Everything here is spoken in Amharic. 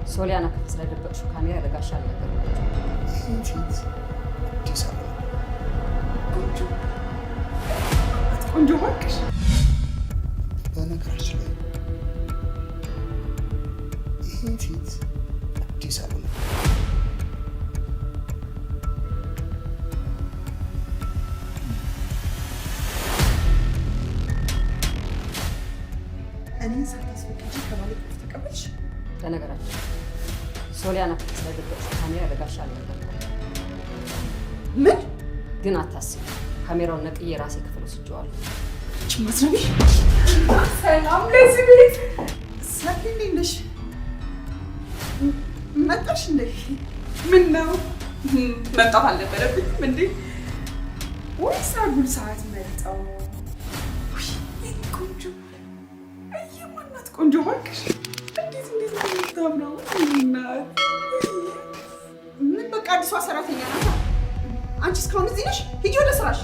ሶሊያና ክፍል ስለደበቅሽው ካሜራ ለጋሻ አልነገርኳቸውም። ይህን ፊት አዲስ አበባ። ቆንጆ፣ ቆንጆ እባክሽ። በነገራችን ላይ ይህን ፊት አዲስ አበባ። እኔን ሳታስፈቅጂ ከባሌ ቁልፍ ተቀበልሽ? በነገራችን ሶሊያና ክፍል ስለደበቅሽው ካሜራ ለጋሻ አልነገርኳቸውም። ምን? ግን አታስቢ፣ ካሜራውን ነቅዬ ራሴ ክፍል ወስጄዋለሁ። ማትረቢ። ሰላም ለዚህ ቤት። ሰፊ፣ እንዴት ነሽ? መጣሽ እንዴ? ምን ነው፣ መምጣት አልነበረብኝም እንዴ? ወይስ አጉል ሰዓት መጣሁ? ውይ ቆንጆ፣ እየማናት ቆንጆ እባክሽ። እንዴት እንዴት ነው የምታምረው! እናት። ምን በቃ አዲሷ ሰራተኛ ናታ። አንቺ እስካሁን እዚህ ነሽ? ሂጂ ወደ ስራሽ።